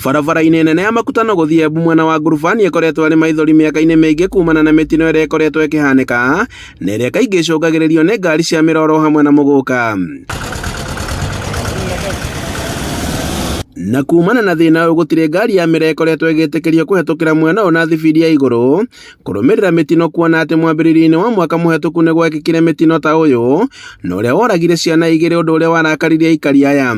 Barabara-inĩ nene ya Makutano gũthiĩ Embu mwena wa Ngurubani ĩkoretwo ĩrĩ maithori mĩaka-inĩ mĩingĩ kumana na mĩtino ĩrĩa ĩkoretwo ĩkĩhanĩka na ĩrĩa kaingĩ ĩcũngagĩrĩrio nĩ ngari cia mĩroro hamwe na mũgũka. Na kumana na thĩna ũyũ gũtirĩ ngari ya mĩraa ĩkoretwo ĩgĩtĩkĩrio kũhetũkĩra mwena ũyũ na thibindi ya igũrũ kũrũmĩrĩra mĩtino kuona atĩ mwambĩrĩrio-inĩ wa mwaka mũhetũku nĩ gwekĩkire mĩtino ta ũyũ na ũrĩa woragire ciana igĩrĩ ũndũ ũrĩa warakaririe aikari aya.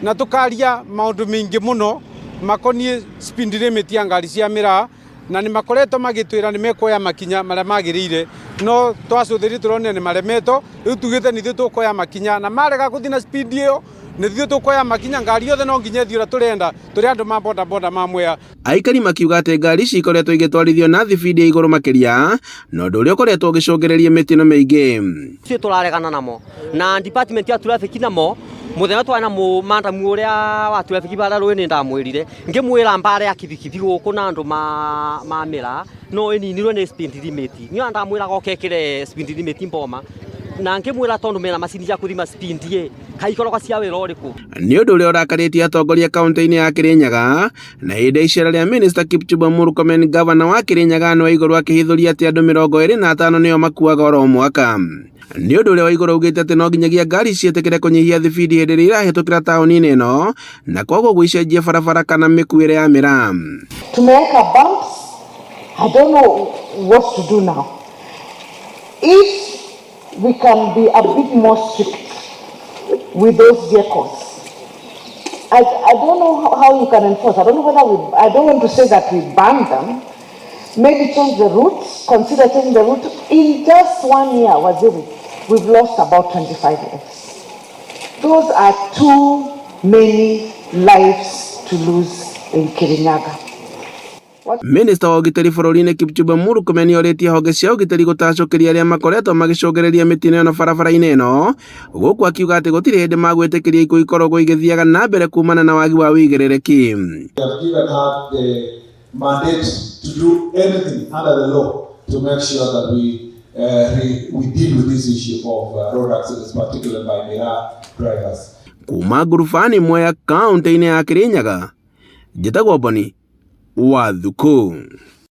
Na tũkaria maũndũ maingĩ mũno makoniĩ speed limit ya ngari cia mĩraa na nĩ makoretwo magĩtwĩra nĩ mekuoya makinya marĩa magĩrĩire no twacũthĩrĩria tũronire nĩ maremetwo rĩu tugĩte nĩ ithuĩ tũkuoya makinya na marega gũthiĩ na speed ĩyo nĩ ithuĩ tũkuoya makinya ngari yothe no nginya ĩthiĩ ũrĩa tũrenda tũrĩ andũ ma boda boda ma Mwea. Aikari makiuga atĩ ngari ici ikoretwo igĩtwarithio na thibindi ya igũrũ makĩria na ũndũ ũrĩa ũkoretwo ũgĩcũngĩrĩria mĩtino mĩingĩ. Ithuĩ tũraregana namo na department ya traffic namo muthenya twarĩ na mũmandamu ũrĩa wa traffic barĩa rũĩ nĩ ndamwĩrire ngĩmwĩra mbara ya kibikibi gũkũ na andũ ma mĩraa no ĩninirwe nĩ speed limit niĩ ona ndamwĩraga oke ekĩre speed limit mboma na ngĩmwĩra tondũ mena macini cia gũthima speed ĩ kaĩ ikoragwo cia wĩra ũrĩkũ. Nĩ ũndũ ũrĩa ũrakarĩtie atongoria kaunti-inĩ ya Kirinyaga na hĩndĩ ya icera rĩa Minista Kipchumba Murkomen gavana wa Kirinyaga Anne Waigũrũ akĩhithũria atĩ andũ 25 nĩo makuaga oro mwaka. Nĩ ũndũ ũrĩa Waigũrũ augĩte atĩ no nginyagia ngari ciĩtĩkĩre kũnyihia thibindi hĩndĩ ĩrĩa irahĩtũkĩra taũni-inĩ ĩno na koguo gũicenjia barabara kana mĩkuĩre ya mĩraa. Tumeweka bumps. I don't know what to do now. If we can be a bit more strict with those vehicles. I don't know how you can enforce. I don't know whether we, I don't want to say that we ban them. Maybe change the route, consider changing the route. In just one year, Waziri, we've lost about 25 lives. Those are too many lives to lose in Kirinyaga. Minista wa ũgitĩri bũrũri-inĩ Kipchumba Murkomen nĩorĩtie honge cia ũgitĩri gũtacũkĩria arĩa makoretwo magĩcũngĩrĩria mĩtino ĩno barabara-inĩ ĩno gũkũ akiuga atĩ gũtirĩ hĩndĩ magwĩtĩkĩria ikuũ ikoragwo igĩthiaga na mbere kumana na wagi wa wĩigĩrĩrĩki. We have given her the mandate to do anything under the law to make sure that we deal with this issue of road accidents, particularly by miraa drivers. Kuma Ngurubani Mwea kaunti-inĩ ya Kirinyaga, njĩtagwo Boni wa Thukũ.